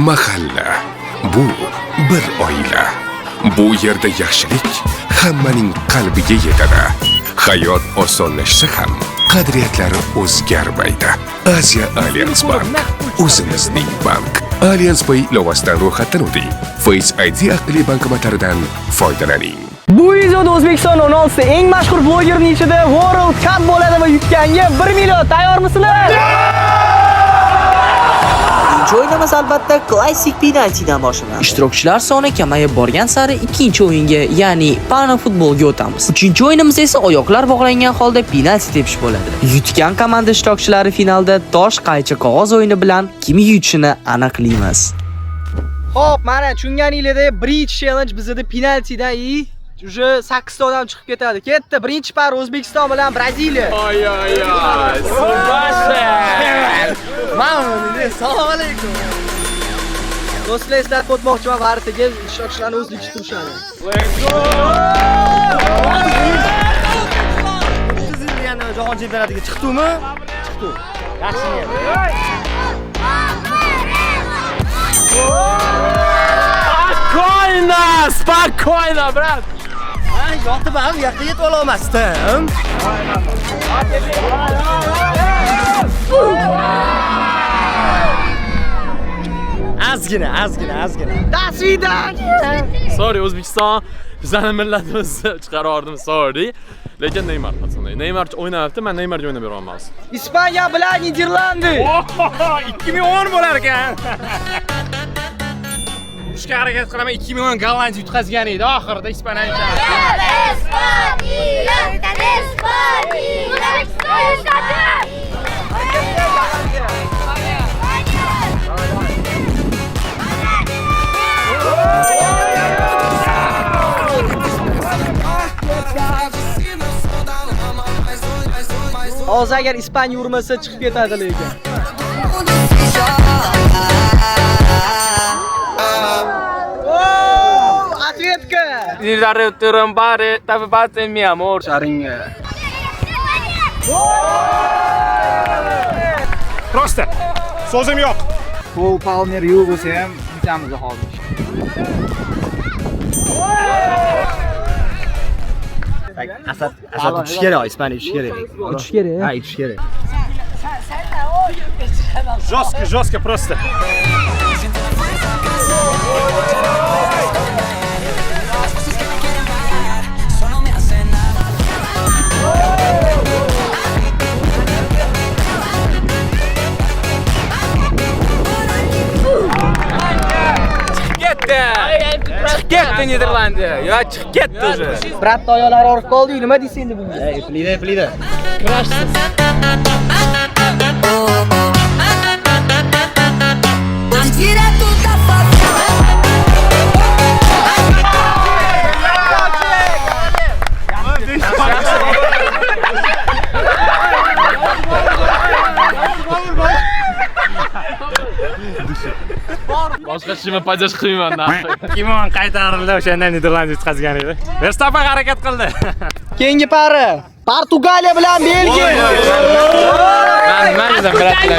Mahalla bu bir oila. Bu yerda yaxshilik hammaning qalbiga yetadi. Hayot osonlashsa ham qadriyatlar o'zgarmaydi. Aziya Alliance Bank o'zimizning bank. Alliance Pay ilovasidan ro'yxatdan o'ting. Face ID aqlli bankomatlaridan foydalaning. Bu videoda O'zbekiston 16 eng mashhur blogerning ichida World Cup bo'ladi va yutganga 1 million. Tayyormisizlar? Birinchi o'yinimiz albatta klassik penaltidan boshlanadi. Ishtirokchilar soni kamayib borgan sari ikkinchi o'yinga, ya'ni pana futbolga o'tamiz. Uchinchi o'yinimiz esa oyoqlar bog'langan holda penalti tepish bo'ladi. Yutgan komanda ishtirokchilari finalda tosh qaychi qog'oz o'yini bilan kim yutishini aniqlaymiz. Xo'p, mana tushunganinglardek Bridge Challenge bizda penaltidan i уже 8 ta odam chiqib ketadi. Ketdi. Birinchi par O'zbekiston bilan Braziliya. Oy oy oy. Mana assalomu alaykum. Do'stlar, eslatib o'tmoqchiman, vartaga ishtirokchilarni o'zligi turishadi. Jahon chempionatiga chiqdimi? Chiqdi. Yaxshi niyat. Спокойно, спокойно, брат. Men yotib ham yoqqa yetib ololmasdim. Ozgina, ozgina, ozgina. Tasvidan. Sorry, O'zbekiston bizani millatimizni chiqarib yubordim, sorry. Lekin Neymar, пацаны. Neymar o'ynayapti, men Neymarga o'ynab bera olmayman. Ispaniya bilan Niderlandiya. 2010 bo'lar ekan. Urushga harakat qilaman. 2010 Gollandiya yutqazgan edi. Oxirida Ispaniya yutqazdi. Ispaniya! Ispaniya! Hozir agar Ispaniya urmasa chiqib ketadi lekin. Ответка! Mi amor. Sharinga. Prosta. So'zim yo'q. Pol Palmer yo'q bo'lsa ham yutamiz hozir. Asad, Asad uchish kerak, Ispaniya uchish kerak. Uchish kerak. Ha, uchish kerak. Жестко, жестко просто. Chiqib ketdi Niderlandiya. Yo, chiqib ketdi уже. Brat oyoqlari og'rib qoldi, nima deysiz endi bunga? Eplida, eplida. Direto da favela. Boshqa shima поддержка qilmayman. 2010 qaytarildi, o'shanda Niderlandiya yutqazgan edi. Verstappen harakat qildi. Keyingi pari Portugaliya bilan Belgiya. Men nima desam, brat bilan.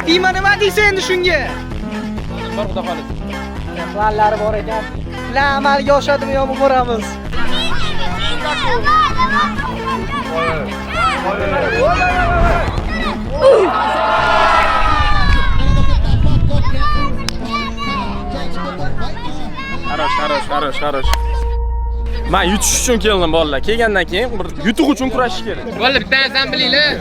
Tima nima deysiz endi shunga? Bor, xudo xohlasa. Planlari bor ekan. Plan amalga oshadimi yo'qmi ko'ramiz. Хорош, хорош, хорош, хорош. Men yutish uchun keldim bolalar. Kelgandan keyin bir yutuq uchun kurashish kerak. Bo'ldi, bitta narsani bilinglar.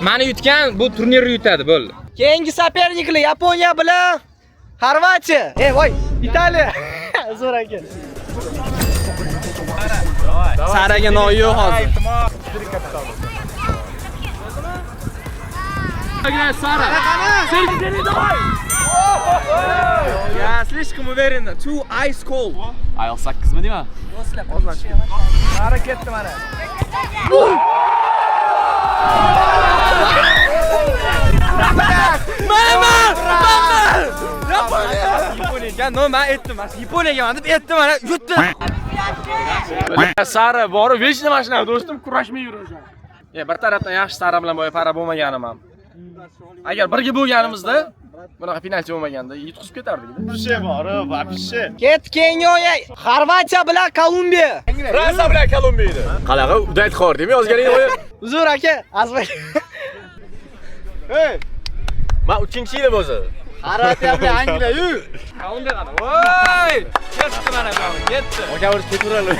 Meni yutgan bu turnirni yutadi, bo'ldi. Keyingi соперникlar Yaponiya bilan Xorvatiya. Ey, voy, Italiya. Zo'r aka. Saraga noy yo'q hozir. Sara. Я слишком уверенно. Too ice cold. Ayol 8 mi deyman? Sara ketdi mana. Mana! Mana! Yaponiya! Yaponiyaga, no, men aytdim, mana Yaponiyaga man deb aytdim, mana yutdi. Sara borib vechni mashina do'stim kurashmay yurasan. Bir tarafdan yaxshi Sara bilan boya para bo'lmaganim ham. Agar birga bo'lganimizda bunaqa penalti bo'lmaganda yutqizib ketardik. Ket keyingi o'yin Xorvatiya bilan Kolumbiya. Fransiya bilan Kolumbiya edi. Qanaqa udayt xor deymi yozganing o'yin? Uzr aka, azmi. Hey! Men 3-yil o'zi. Xorvatiya bilan Angliya-yu. Kolumbiya qani? Voy! Ketdi mana bu, ketdi. Aka urib ketaveradi.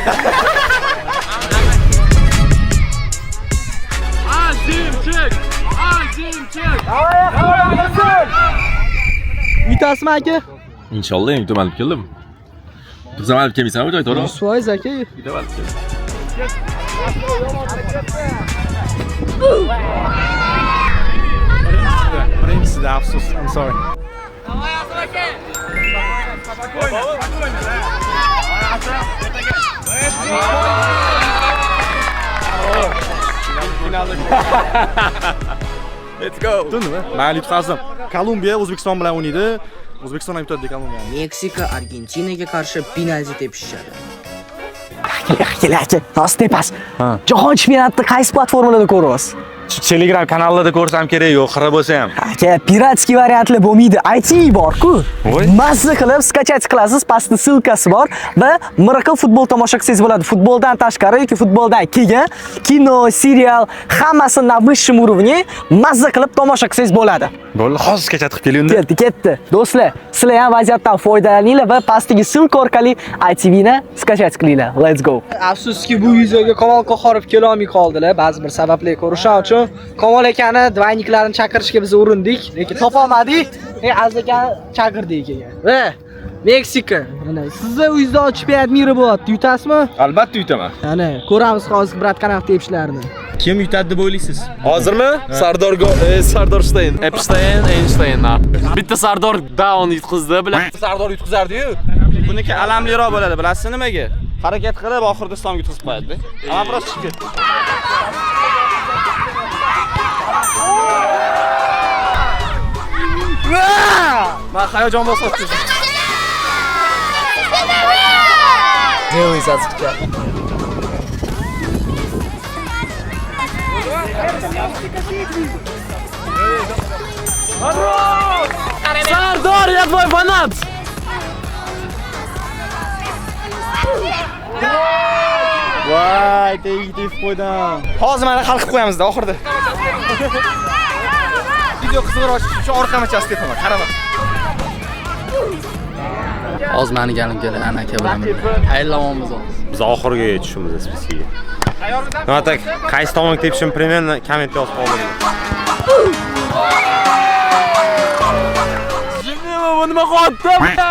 Azimchik! Azimchik! Yutasizmi aka? Inshaalloh yutib olib keldim. Biz ham olib kelmaysanmi joy to'g'ri? 100% aka. Yutib olib keldim. Birinchisida afsus, I'm sorry. Let's go. Tundimi? Mayli yutqazdim. Kolumbiya O'zbekiston bilan o'ynaydi. O'zbekiston ham yutadi Kolumbiyani. Meksika Argentinaga qarshi penalti tepishadi. Aka, aka, nos tepas. Jahon chempionatini qaysi platformalarda ko'ryapsiz? Telegram kanallarda ko'rsam kerak yo'q, xira bo'lsa ham. Aka, piratskiy variantlar bo'lmaydi. IT bor-ku. Mazza qilib skachat qilasiz, pastda ссылкасы bor va Miracle futbol tomosha qilsangiz bo'ladi. Futboldan tashqari yoki futboldan keyin kino, serial hammasi на высшем уровне mazza qilib tomosha qilsangiz bo'ladi. Bo'ldi, hozir skachat qilib keling unda. Ketdi, ketdi. Do'stlar, sizlar ham vaziyatdan foydalaninglar va pastdagi ссылка orqali ITV ni skachat qilinglar. Let's go. Afsuski bu videoga Kamol Qohorov kela olmay qoldilar ba'zi bir sabablarga ko'ra. O'shaning uchun Kamol akani dvayniklarini chaqirishga biz urindik, lekin topolmadik. Aziz akani chaqirdik keyin. Va Meksika. Mana sizni uyingizda chempionat miri bo'lyapti. Yutasizmi? Albatta yutaman. Ana, ko'ramiz hozir brat qanaqa tepishlarini. Kim yutadi deb o'ylaysiz? Hozirmi? Sardor Sardor Stein, Epstein, Einstein. Bitta Sardor down yutqizdi bilan. Sardor yutqizardi-yu. Buniki alamliroq bo'ladi, bilasizmi nimaga? Harakat qilib oxirida Islomga yutqizib qo'yadi. Alam biroz chiqib ketdi. Men hayajon bosyapti. Делай satsiqcha. Sardor, я твой фанат! Voy, tegib qo'ydim. Hozir mana hal qilib qo'yamiz-da oxirida. Video qiziqroq shu orqamachasi tepaman, qarama. Hozir meni galim keladi, ana aka bilan birga. Tayinlamamiz hozir. Biz oxirgi tushimiz spesiga. Nima tak, qaysi tomonga tepishim примерно komment yozib qoldiring. Nima bu, nima qilyapti?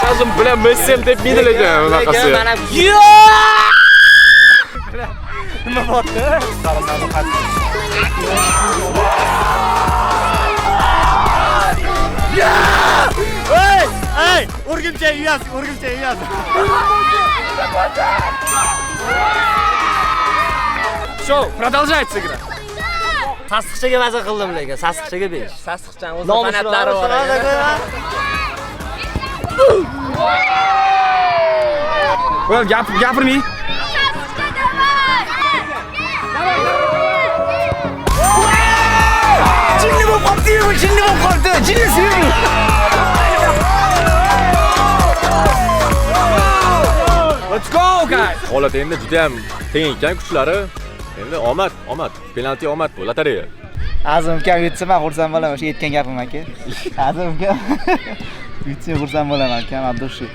Qazim bilan Messi ham tepmaydi lekin bunaqasi. Nima bo'pti? Ey, ey, o'rgimchak uyasi, o'rgimchak uyasi. Всё, продолжается игра. Sassiqchaga maza qildim lekin, sassiqchaga 5. Sassiqchani o'zi fanatlari bor. Well, gapirmay. Jinni bo'lib qoldi, jinni bo'lib qoldi. Jinni seving. Let's go, guys. Holat endi juda ham teng ekan kuchlari. Endi omad, omad. Penalti omad bu, lotereya. Azim ukam yutsa men xursand bo'laman, o'sha aytgan gapim aka. Azim ukam yutsa xursand bo'laman akam, Abdushi.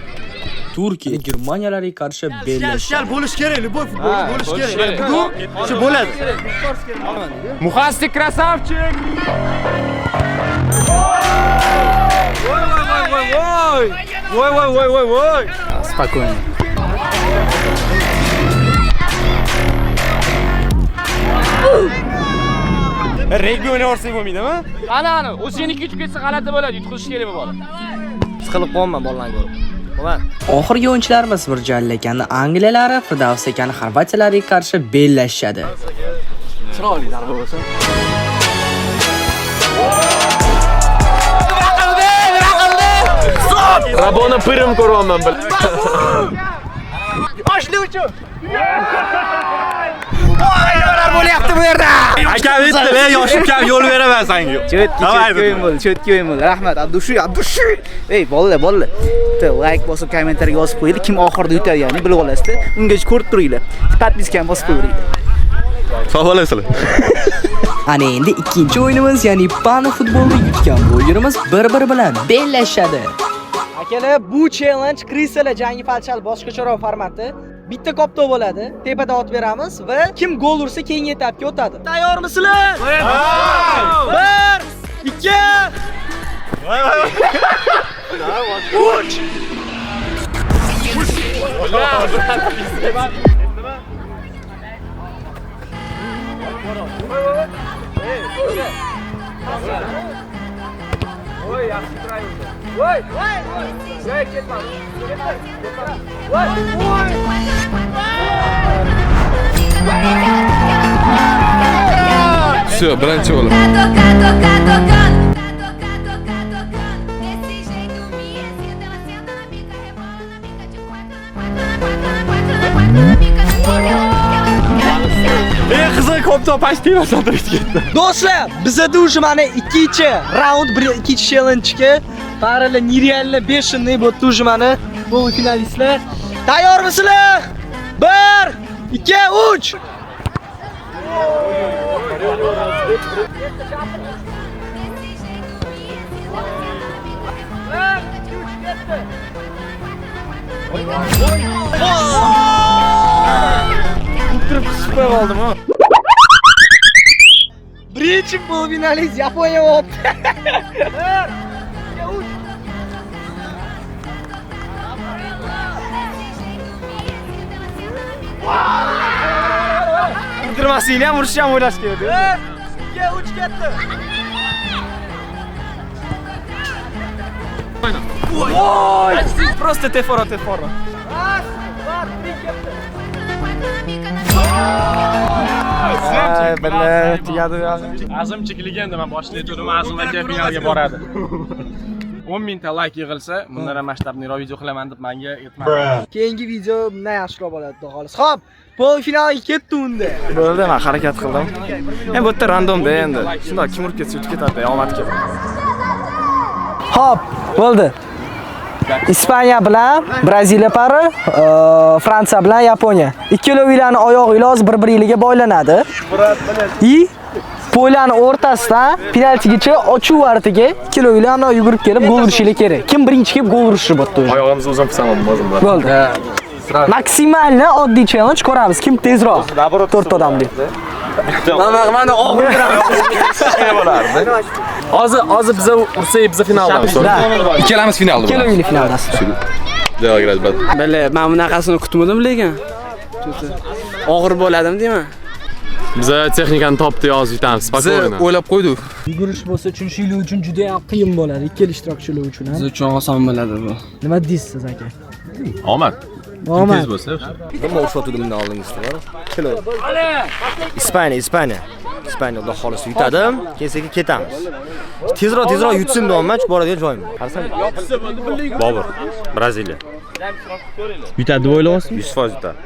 Turkiya Germaniyalarga qarshi bellashadi. Bo'lish kerak, любой futbolchi bo'lish kerak. Bugun shu bo'ladi. Muhastik красавчик. Voy voy voy voy. Voy voy voy voy voy. Спокойно. Regbi o'ynayversak bo'lmaydimi? Ana ana, o seniki yutib ketsa g'alati bo'ladi, yutqizish kerak bu bola. Siqilib qolma bolalarni ko'rib. Bo'ladi. Oxirgi o'yinchilarimiz Mirjalil akani Angliyalari, Firdavs akani Xorvatiyalariga qarshi bellashadi. Chiroyli zarba bo'lsin. Rabona pirim ko'ryapman bil. Yoshlik uchun. Voy, nimalar bo'lyapti bu yerda? Akam aytdi, yosh ukam yo'l beraman senga. Cho'tki o'yin bo'ldi, cho'tki o'yin bo'ldi. Rahmat, Abdushu, Abdushu. Ey, bolalar, bolalar. Bitta like bosib, kommentariyga yozib qo'yinglar, kim oxirida yutadi, bilib olasizlar. Ungacha ko'rib turinglar. Podpiska ham bosib qo'yinglar. Sog' bo'lasizlar. Ana endi ikkinchi o'yinimiz, ya'ni Pana futbolda yutgan blogerimiz bir-biri bilan bellashadi. Akalar, bu challenge Krisalar jangi falchal boshqacharoq formati. Bitta koptok bo'ladi, tepada ot beramiz va kim gol ursa keyingi etapga o'tadi. Tayyormisizlar? 1 2 3. Voy, yaxshi turaydi. Voy, voy. Voy, ketma. Ketma. Voy, voy. Всё, birinchi bo'lib. Ey qizil koptok past tegmasan turib ketdi. Do'stlar, bizda уже mana ikkinchi raund, ikkinchi challenge-ga parallel нереально бешеный bu yerda уже mana полуфиналистlar. Tayyormisizlar? 1 2 3. Turib qisib oldim ha. Birinchi полуфиналист Yaponiya o'tdi. 1 2 3. Urdirmaslikni ham, urishni ham o'ylash kerak. 1 2 3 ketdi. Voy! Просто tefora, tefora. 1 2 3 ketdi. Ay, billa, tugadi. Azimchik legenda, men boshida aytgandim, Azim aka finalga boradi. 10 mingta like yig'ilsa, bundan ham masshtabniroq video qilaman deb menga aytmadi. Keyingi video bundan yaxshiroq bo'ladi, xudo xohlasa. Xo'p, polfinalga ketdi unda. Bo'ldi, men harakat qildim. Endi bu yerda randomda endi. Shundoq kim urib ketsa yutib ketadi, omad keldi. Xo'p, bo'ldi. Ispaniya bilan Braziliya pari, Fransiya bilan Yaponiya. Ikkalovilarning oyog'i iloz bir-biriga boylanadi. I polani o'rtasidan penaltigacha ochuv artiga ikkalovlar yugurib kelib gol urishlari kerak. Kim birinchi kelib gol urishi bu yerda. Oyog'imizni o'zim qilsam o'zim bilan. Bo'ldi. Maksimalni oddiy challenge ko'ramiz. Kim tezroq? 4 odamlik. Mana og'ir bo'lardi. Hozir biz ursak, biz finaldamiz. Ikkalamiz finalda bo'lamiz. Ikkalovlar finaldasiz. Давай играть, брат. Bale, men bunaqasini kutmadim lekin. Og'ir bo'ladimi deyman. Biz texnikani topdik, hozir yutamiz. Biz o'ylab qo'ydik. Yugurish bo'lsa tushunishlik uchun juda ham qiyin bo'ladi. Ikkala ishtirokchilar uchun ham. Biz uchun oson bo'ladi bu. Nima deysiz aka? Omad. Omad. Tez bo'lsa. Nima o'xshatdim bundan oldingisida? Kilo. Ispaniya, Ispaniya. Ispaniya xudo xolisa yutadim, keyin sekin ketamiz. Tezroq yutsin deyapman, chunki boradigan joyim. Qarasam, Bobur, Braziliya. Yutadi deb o'ylayapsizmi? 100% yutadi.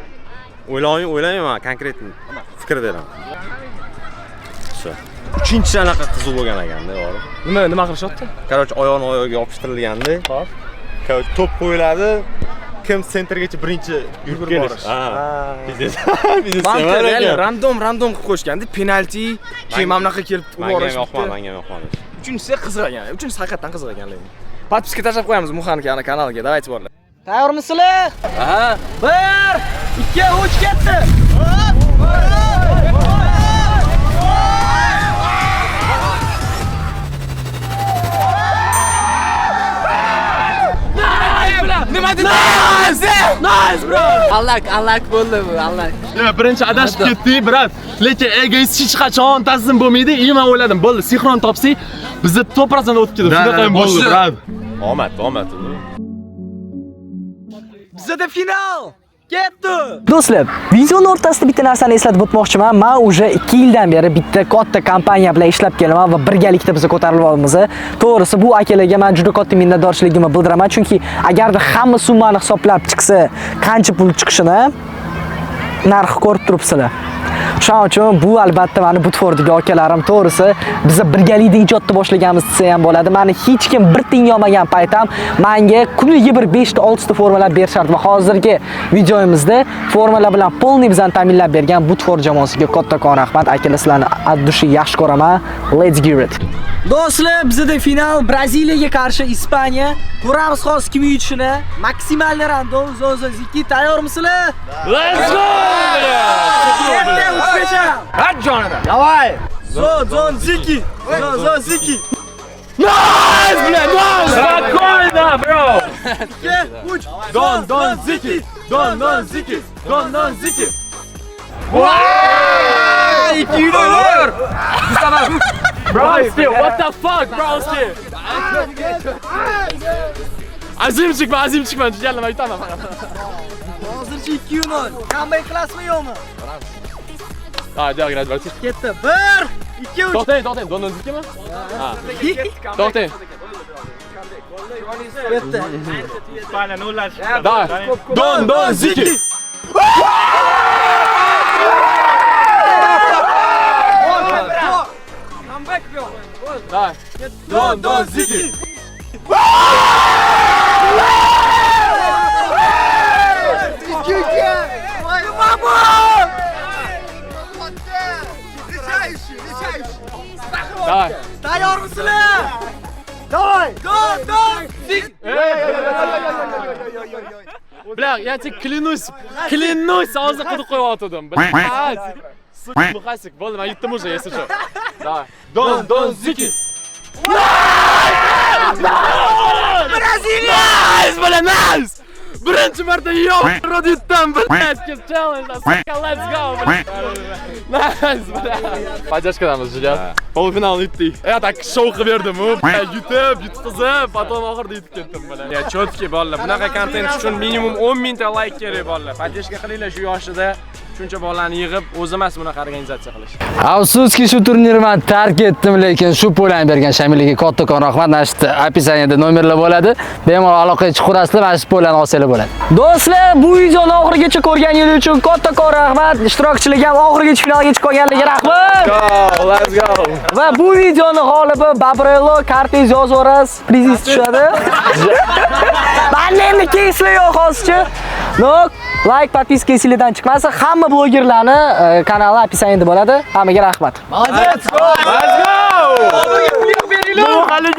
O'ylamayman, konkret fikr beraman. Shu. Uchinchisi anaqa qiziq bo'lgan ekanda, yo'q. Nima qilishyapti? Короче, oyog'ini oyog'iga yopishtirilganda. Xo'p. Короче, to'p qo'yiladi. Kim sentrgacha birinchi yurib kelish. Ha. Biznes. Biznes. Random qilib qo'yishganda, penalti, keyin mana bunaqa kelib urib Menga ham yoqmadi, menga ham yoqmadi. Uchinchisi qiziq ekan. Uchinchisi haqiqatan qiziq ekan lekin. Podpiska tashlab qo'yamiz Muxaniki ana kanaliga. Давайте bolalar. Tayyormisizlar? Aha. 1 2 3 ketdi. Nima dedi? Nice! Nice bro! Allak bo'ldi bu, allak. Ya birinchi adashib ketdik, brat. Lekin egoist hech qachon taslim bo'lmaydi. И men o'yladim, bo'ldi, sinxron topsak, bizda 100% o'tib ketadi. Shunaqa ham bo'ldi, brat. Omad, omad. Bizda final. Ketdi. Do'stlar, videoning o'rtasida bitta narsani eslatib o'tmoqchiman. Men уже 2 yildan beri bitta katta kompaniya bilan ishlab kelaman va birgalikda biz ko'tarilyapmiz. To'g'risi, bu akalarga men juda katta minnatdorchiligimni bildiraman, chunki agarda hamma summani hisoblab chiqsa, qancha pul chiqishini narxi ko'rib turibsizlar. Shuning uchun bu albatta meni Butfordagi akalarim, to'g'risi biz birgalikda ijodni boshlaganmiz desa ham bo'ladi. Meni hech kim bir tiyin olmagan paytam menga kuniga bir 5 ta 6 ta formalar berishardi va hozirgi videomizda formalar bilan полный bizani ta'minlab bergan Butford jamoasiga kattakon rahmat. Akalar, sizlarni от души yaxshi ko'raman. Let's get it. Do'stlar, bizda final Braziliyaga qarshi Ispaniya. Ko'ramiz hozir kim yutishini. Maksimal random, zon ziki, tayyormisizlar? Let's go! Ketdi, uchgacha. Ha jonidan. Давай. Zon ziki. Zon ziki. Nice, бля, nice! Спокойно, bro! 2 3 Don, don, ziki! Don, don, ziki! Don, don, ziki! 2 0. Broski, what the fuck, broski? Azimchik man, azimchik man, jigarlar, man yutaman. Hozircha 2-0. Comeback qilasizmi yo'qmi? Ha, diagnoz bratиш. Ketdi. 1 2 3. To'xtang, to'xtang, don don zikimi? Ha. To'xtang. Ketdi. İspanya nollar. Да. Don, don, ziki. Да. Don, don, ziki. Давай. Tayyormisizlar? Давай. Don don ziki. Бля, я тебе клянусь, клянусь, hozir quduq qo'yayotgandim. Блядь. Сука, Мухасик, bo'ldi, men yutdim уже, если что. Давай. Don, don, ziki. Braziliya! Nice, бля, nice! Birinchi marta yo'q, rod yutdim, блядь, challenge, сука, let's go, блядь. Nice, блядь. Поддержка damiz, jigar. Полуфинал yutdik. Я так shou qilib berdim, u, блядь, yutib, yutqizib, потом oxirida yutib ketdim, блядь. Ya чётки bolalar, bunaqa kontent uchun minimum 10 mingta like kerak bolalar. Поддержка qilinglar shu yoshida shuncha bolani yig'ib, o'zi emas bunaqa organizatsiya qilish. Afsuski shu turnirni men tark etdim, lekin shu polani bergan Shamilga kattakon rahmat. Mana shu описаниеda nomerlar bo'ladi. Bemalol aloqaga chiqaverasizlar, mana shu polani olsanglar bo'ladi. Do'stlar, bu videoni oxirigacha ko'rganingiz uchun kattakon rahmat. Ishtirokchilarga ham oxirigacha finalga chiqqanligiga rahmat. Go, let's go. Va bu videoni g'olibi Babrello Kartez yozaverasiz, prizingiz tushadi. Menda endi keyslar yo'q hozircha. No, like, podpiska esingizdan chiqmasin. Hamma blogerlarni kanali описаниеda bo'ladi. Hammaga rahmat. Let's go! Let's go! Bu hali